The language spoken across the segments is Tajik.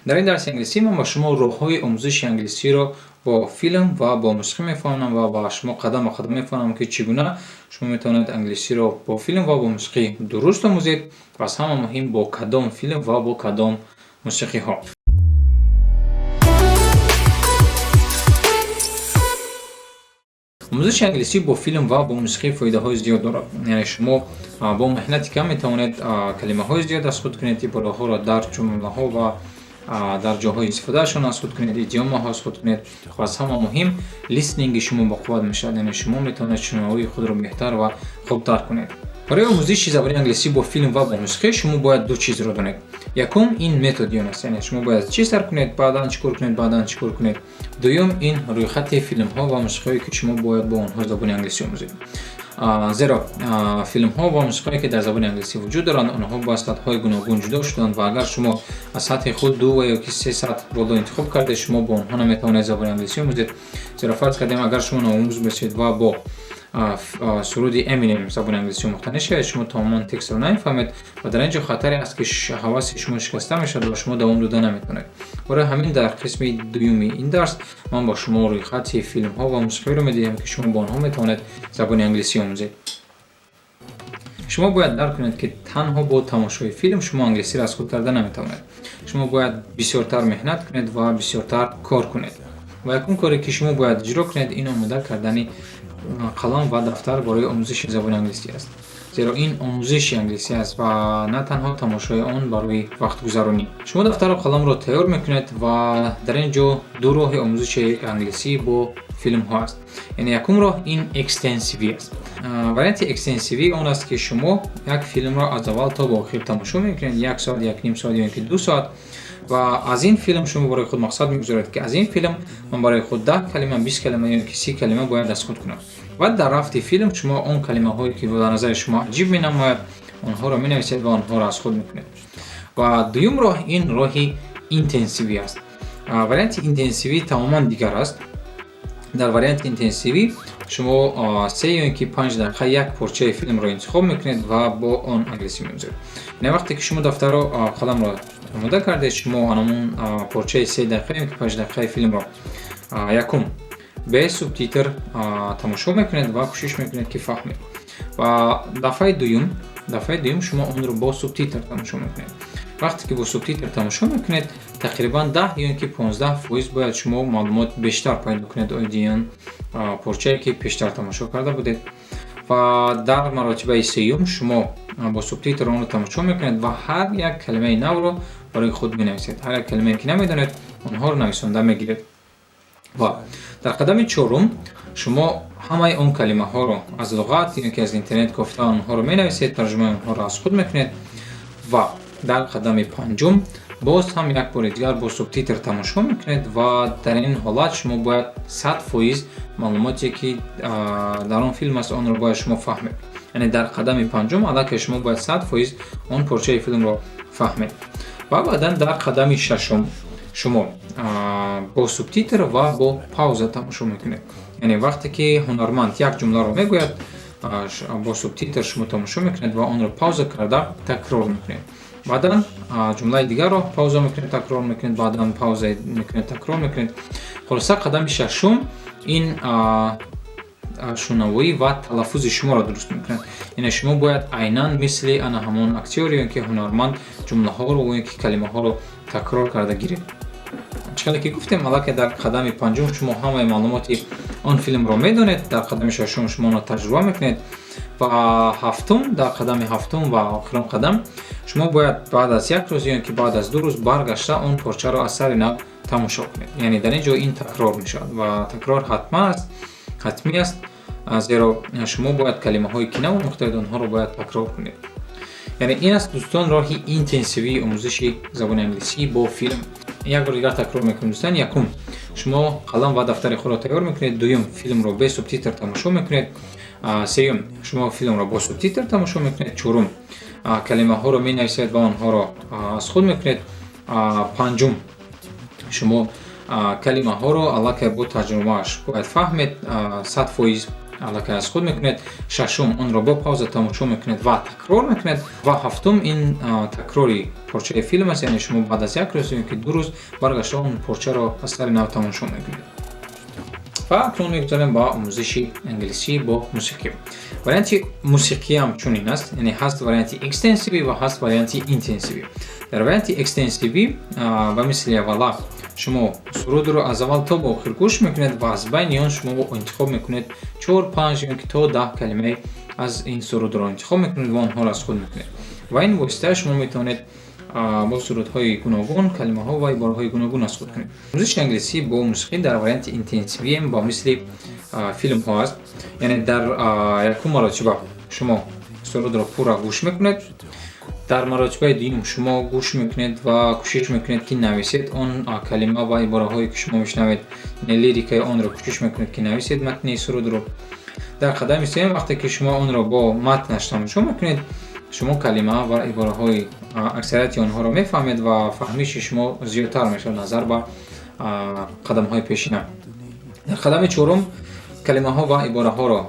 Дар ин дарси англисӣ ман ба шумо роҳҳои омӯзиши англисиро бо филм ва бо мусиқӣ мефаҳмонам ва ба шумо қадам ба қадам мефаҳмонам, ки чӣ гуна шумо метавонед англисиро бо филм ва бо мусиқӣ дуруст омӯзед ва аз ҳама муҳим, бо кадом филм ва бо кадом мусиқиҳо. Омӯзиши англисӣ бо филм ва бо мусиқӣ фоидаҳои зиёд дорад. Яъне шумо бо меҳнати кам метавонед калимаҳои зиёд аз худ кунед, ибораҳоро дар ҷумлаҳо ва дар ҷоҳои истифодаашон аз худ кунед, идиомаҳо аз худ кунед ва аз ҳама муҳим, listening и шумо боқувват мешавад, яъне шумо метавонед шунавоии худро беҳтар ва хубтар кунед. Барои омӯзиши забони англисӣ бо филм ва бо мусиқӣ шумо бояд ду чизро донед. Якум, ин методи он аст, яъне шумо бояд чӣ сар кунед, баъдан чӣ кор кунед, баъдан чӣ кор кунед. Дуюм, ин рӯйхати филмҳо ва мусиқиҳое, ки шумо бояд бо онҳо забони англисӣ омӯзед, зеро филмҳо ва мусиқиҳое, ки дар забони англисӣ вуҷуд доранд, онҳо ба сатҳҳои гуногун ҷудо шуданд ва агар шумо аз сатҳи худ ду ва ё ки се сатҳ боло интихоб кардед, шумо бо онҳо наметавонед забони англисӣ омӯзед. Зеро, фарз кардем, агар шумо навомӯз бошед ва бо суруди Эминем забони англисӣ омӯхта нашавед, шумо тамоман текстро намефаҳмед ва дар ин ҷо хатаре аст, ки ҳаваси шумо шикаста мешавад ва шумо давом дода наметавонед. Барои ҳамин дар қисми дуюми ин дарс ман ба шумо рӯйхати филмҳо ва мусиқиҳоро медиҳам, ки шумо бо онҳо метавонед забони англисӣ омӯзед. Шумо бояд дарк кунед, ки танҳо бо тамошои филм шумо англисиро аз худ карда наметавонед. Шумо бояд бисёртар меҳнат кунед ва бисёртар кор кунед. Ва якум коре, ки шумо бояд иҷро кунед, ин омода кардани қалам ва дафтар барои омӯзиши забони англисӣ аст, зеро ин омӯзиши англисӣ аст ва на танҳо тамошои он барои вақтгузаронӣ. Шумо дафтару қаламро тайёр мекунед ва дар ин ҷо ду роҳи омӯзиши англисӣ бо филмҳо аст. Яъне якум роҳ ин экстенсивӣ аст. Варианти экстенсивӣ он аст, ки шумо як филмро аз аввал то ба охир тамошо мекунед, як соат, як ним соат ё ин ки 2 соат, ва аз ин филм шумо барои худ мақсад мегузоред, ки аз ин филм ман барои худ 10 калима, 20 калима ё ин ки 30 калима бояд аз худ кунам. Ва дар рафти филм шумо он калимаҳое, ки дар назари шумо аҷиб менамояд, онҳоро менависед ва онҳоро аз худ мекунед. Ва дуюм роҳ ин роҳи интенсивӣ аст. Варианти интенсивӣ тамоман дигар аст. Дар варианти интенсивӣ шумо 3 ё ин ки 5 дақиқа як порчаи филмро интихоб мекунед ва бо он англисӣ меомӯзед. Яъне вақте ки шумо дафтару қаламро омода кардед, шумо анамон порчаи 3 дақиқа ё ки 5 дақиқаи филмро якум бе субтитр тамошо мекунед ва кӯшиш мекунед, ки фаҳмед. Ва дафъаи дуюм шумо онро бо субтитр тамошо мекунед. Вақте ки бо субтитр тамошо мекунед, тақрибан 10 ё ин ки 15% бояд шумо маълумот бештар пайдо кунед оиди он порчае, ки пештар тамошо карда будед. Ва дар маротибаи сеюм шумо бо субтитр онро тамошо мекунед ва ҳар як калимаи навро барои худ менависед. Ҳар як калимае, ки намедонед, онҳоро нависонда мегиред. Ва дар қадами чорум шумо ҳамаи он калимаҳоро аз луғат ё ки аз интернет кофта онҳоро менависед, тарҷумаи онҳоро аз худ мекунед. Ва дар қадами панҷум боз ҳам як бори дигар бо субтитр тамошо мекунед ва дар ин ҳолат шумо бояд 100% маълумоте, ки дар он филм аст, онро бояд шумо фаҳмед. Яъне дар қадами панҷум аллакай шумо бояд 100% он порчаи филмро фаҳмед. Ва баъдан дар қадами шашум шумо бо субтитр ва бо пауза тамошо мекунед. Яъне вақте ки ҳунарманд як ҷумларо мегӯяд, бо субтитр шумо тамошо мекунед ва онро пауза карда такрор мекунед. Баъдан ҷумлаи дигарро пауза мекунед, такрор мекунед, баъдан пауза мекунед, такрор мекунед. Хулоса, қадами шашум ин шунавоӣ ва талаффузи шуморо дуруст мекунад. Яъне шумо бояд айнан мисли ана ҳамон актёр ё ки ҳунарманд ҷумлаҳоро ё ки калимаҳоро такрор карда гиред. Чӣ қадар ки гуфтем, аллакай дар қадами панҷум шумо ҳамаи маълумоти он филмро медонед, дар қадами шашум шумо онро таҷриба мекунед ва ҳафтум, дар қадами ҳафтум ва охирон қадам шумо бояд баъд аз як рӯз ё ки баъд аз 2 рӯз баргашта он порчаро аз сари нав тамошо кунед. Яъне дар ин ҷо ин такрор мешавад ва такрор ҳатман аст, ҳатмӣ аст, зеро шумо бояд калимаҳое, ки нав омӯхтаед, онҳоро бояд такрор кунед. Яъне ин аст, дӯстон, роҳи интенсивии омӯзиши забони англисӣ бо филм. Як бор дигар такрор мекунем, дӯстон. Якум, шумо қалам ва дафтари худро тайёр мекунед. Дуюм, филмро бе субтитр тамошо мекунед. Сеюм, шумо филмро бо субтитр тамошо мекунед. Чорум, калимаҳоро менависед ва онҳоро аз худ мекунед. Панҷум, шумо калимаҳоро аллакай бо таҷрибааш бояд фаҳмед 100%. аллакай аз худ мекунед. Шашум, онро бо пауза тамошо мекунед ва такрор мекунед. Ва ҳафтум, ин такрори порчаи филм аст, яъне шумо баъд аз як рӯз ё ки 2 рӯз баргашта он порчаро аз сари нав тамошо мекунед. Ва акнун мегузарем ба омӯзиши англисӣ бо мусиқӣ. Варианти мусиқиам чунин аст, яъне ҳаст варианти экстенсивӣ ва ҳаст варианти интенсивӣ. Дар варианти экстенсивӣ ба мисли аввала шумо сурудро аз аввал то ба охир гӯш мекунед ва аз байни он шумо интихоб мекунед чор, панҷ ё ки то 10 калимаи аз ин сурудро интихоб мекунед ва онҳоро аз худ мекунед. Ва ин восита шумо метавонед бо сурудҳои гуногун калимаҳо ва ибораҳои гуногун аз худ кунед. Омӯзиши англисӣ бо мусиқӣ дар варианти интенсивиам ба мисли филмҳо аст, яъне дар якум маротиба шумо сурудро пурра гӯш мекунед. Дар маротибаи дуюм шумо гӯш мекунед ва кӯшиш мекунед, ки нависед он калима ва ибораҳое, ки шумо мешунавед, яъне лирикаи онро кӯшиш мекунед, ки нависед матни сурудро. Дар қадами сеюм, вақте ки шумо онро бо матнаш тамошо мекунед, шумо калима ва ибораҳои аксарияти онҳоро мефаҳмед ва фаҳмиши шумо зиёдтар мешавад назар ба қадамҳои пешина. Дар қадами чорум калимаҳо ва ибораҳоро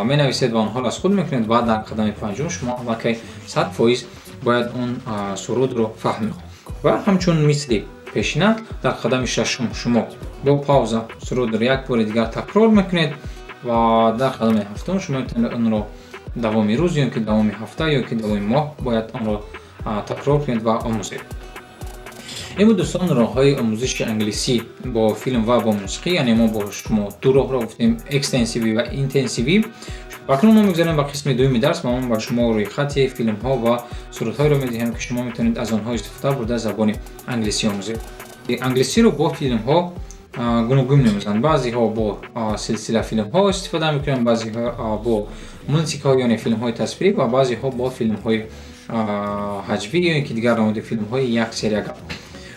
менависед ва онҳоро аз худ мекунед. Ва дар қадами панҷум шумо аллакай 100% бояд он сурудро фаҳмед. Ва ҳамчун мисли пешина дар қадами шашум шумо бо пауза сурудро як бори дигар такрор мекунед. Ва дар қадами ҳафтум шумо метавонед онро давоми рӯз ё ки давоми ҳафта ё ки давоми моҳ бояд онро такрор кунед ва омӯзед. Ин буд, дӯстон, роҳҳои омӯзиши англисӣ бо филм ва бо мусиқӣ. Яъне мо бо шумо ду роҳро гуфтем: экстенсивӣ ва интенсивӣ. Акнун мо мегузарем ба қисми дуюми дарс ва ман ба шумо рӯйхати филмҳо ва сурудҳоеро медиҳем, ки шумо метавонед аз онҳо истифода бурда забони англисӣ омӯзед. Англисиро бо филмҳо гуногун меомӯзанд. Баъзеҳо бо силсила филмҳо истифода мекунанд, баъзеҳо бо мультикҳо, яъне филмҳои тасвирӣ, ва баъзеҳо бо филмҳои ҳаҷвӣ ё ин ки дигар намуди филмҳои як серияга.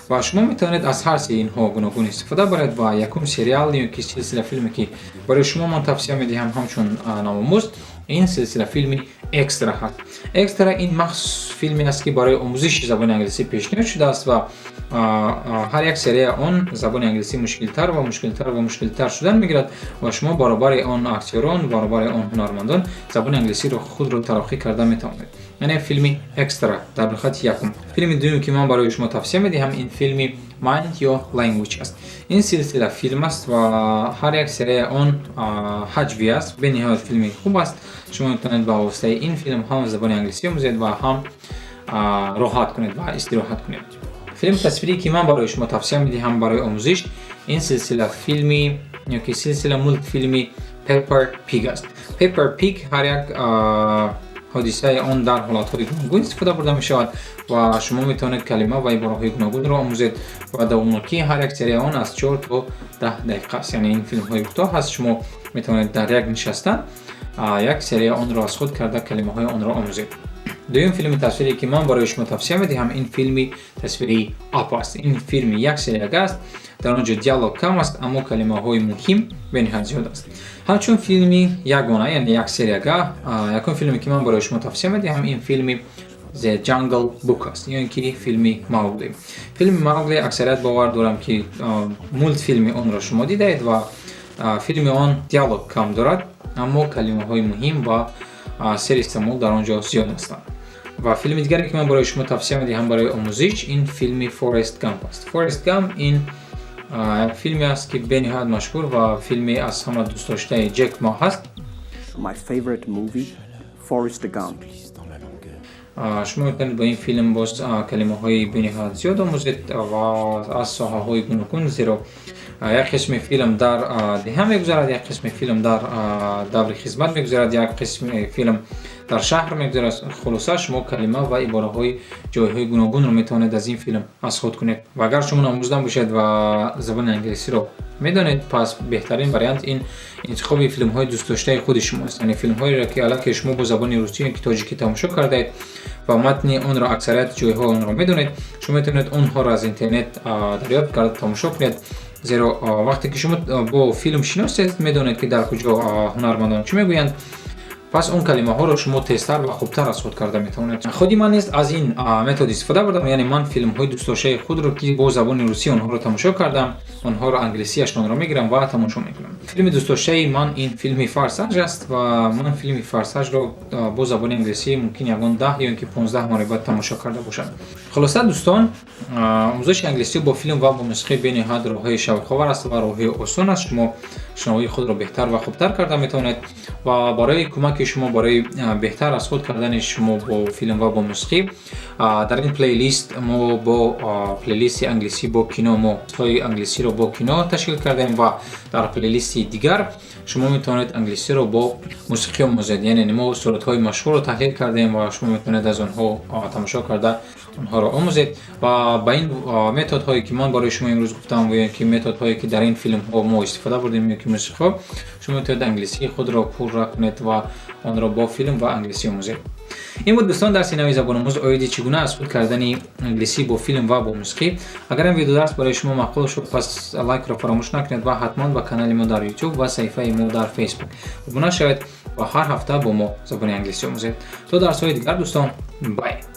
Ва шумо метавонед аз ҳар сеи инҳо гуногун истифода баред. Ва якум сериал ё ки силсила филме, ки барои шумо ман тавсия медиҳам ҳамчун навомӯз, ин силсила филми «Экстра» ҳаст. «Экстра» ин махсус филме аст, ки барои омӯзиши забони англисӣ пешниҳод шудааст ва ҳар як серияи он забони англисӣ мушкилтар ва мушкилтар ва мушкилтар шудан мегирад ва шумо баробари он актёрон, баробари он ҳунармандон забони англисиро худро тараққӣ карда метавонед. Яъне филми «Экстра» дар рӯйхати якум. Филми дуюм, ки ман барои шумо тавсия медиҳам, ин филми «Mind Your Language» аст. Ин силсила филм аст ва ҳар як серияи он ҳаҷвӣ аст. Бениҳоят филми хуб аст. Шумо метавонед ба воситаи ин филм ҳам забони англисӣ омӯзед ва ҳам роҳат кунед ва истироҳат кунед. Филми тасвирие, ки ман барои шумо тавсия медиҳам барои омӯзиш, ин силсила филми ё ки силсила мултфилми «Peppa Pig» аст. «Peppa Pig» ҳар як ҳодисаи он дар ҳолатҳои гуногун истифода бурда мешавад ва шумо метавонед калима ва ибораҳои гуногунро омӯзед. Ва давомнокии ҳар як серияи он аз 4 то 10 дақиқа аст, яъне ин филмҳои кӯтоҳ ҳаст. Шумо метавонед дар як нишастан як серияи онро аз худ карда, калимаҳои онро омӯзед. Дуюм филми тасвирие, ки ман барои шумо тавсия медиҳам, ин филми тасвирии «Ап» аст. Ин филми як серияга аст. Дар он ҷо диалог кам аст, аммо калимаҳои муҳим бениҳоят зиёд аст. Ҳамчун филми ягона, яъне як серияга, якум филме, ки ман барои шумо тавсия медиҳам, ин филми «The Jungle Book» аст ё ин ки филми «Маугли». Филми «Маугли» аксарият бовар дорам, ки мултфилми онро шумо дидаед. Ва филми он диалог кам дорад, аммо калимаҳои муҳим ва сери истеъмол дар он ҷо зиёд ҳастанд. Ва филми дигаре, ки ман барои шумо тавсия медиҳам барои омӯзиш, ин филми «Форест Гамп» аст. «Форест Гамп» ин як филме аст, ки бениҳоят машҳур ва филми аз ҳама дӯстдоштаи Ҷек Ма ҳаст. My favorite movie, Forrest Gump. Шумо метавонед бо ин филм боз калимаҳои бениҳоят зиёд омӯзед ва аз соҳаҳои гуногун, зеро як қисми филм дар деҳа мегузарад, як қисми филм дар даври хизмат мегузарад, як қисми филм дар шаҳр мегузарад. Хулоса, шумо калима ва ибораҳои ҷойҳои гуногунро метавонед аз ин филм аз худ кунед. Ва агар шумо номӯзда бошед ва забони англисиро медонед, пас беҳтарин вариант ин интихоби филмҳои дӯстдоштаи худи шумост, яъне филмҳоеро, ки аллакай шумо бо забони русӣ ё ки тоҷикӣ тамошо кардаед ва матни онро, аксарияти ҷойҳои онро медонед. Шумо метавонед онҳоро аз интернет дарёфт карда тамошо кунед, зеро вақте ки шумо бо филм шиносед, медонед, ки дар куҷо ҳунармандон чӣ мегӯянд, пас он калимаҳоро шумо тезтар ва хубтар аз худ карда метавонед. Худи ман низ аз ин метод истифода бурдам, яъне ман филмҳои дӯстдоштаи худро, ки бо забони русӣ онҳоро тамошо кардам, онҳоро англисияшонро мегирам ва тамошо мекунам. Филми дӯстдоштаи ман ин филми «Форсаж» аст ва ман филми «Форсажро» бо забони англисӣ мумкин ягон 10 ё ин ки 15 маротиба тамошо карда бошам. Хулоса, дӯстон, омӯзиши англисӣ бо филм ва бо мусиқӣ бениҳоят роҳҳои шавқовар аст ва роҳи осон аст. Шумо шунавоии худро беҳтар ва хубтар карда метавонед ва барои кӯмаки шумо, барои беҳтар аз худ кардани шумо бо филм ва бо мусиқӣ дар ин плейлист мо бо плейлисти англисӣ бо кино мо ҳои англисиро бо кино ташкил кардем ва дар плейлисти дигар шумо метавонед англисиро бо мусиқӣ омӯзед, яъне мо суратҳои машҳурро таҳлил кардем ва шумо метавонед аз онҳо тамошо карда, онҳоро омӯзед. Ва ба ин методҳое, ки ман барои шумо имрӯз гуфтам, ё ки методҳое, ки дар ин филмҳо мо истифода бурдем ё ки мусиқиҳо, шумо метавонед англисии худро пурра кунед ва онро бо филм ва англисӣ омӯзед. Ин буд, дӯстон, дарси нави забономӯз оиди чӣ гуна аз худ кардани англисӣ бо филм ва бо мусиқӣ. Агар ин видеодарс барои шумо маъқул шуд, пас лайкро фаромӯш накунед ва ҳатман ба канали мо дар YouTube ва саҳифаи мо дар Facebook обуна шавед ва ҳар ҳафта бо мо забони англисӣ омӯзед. То дарсҳои дигар, дӯстон, bye.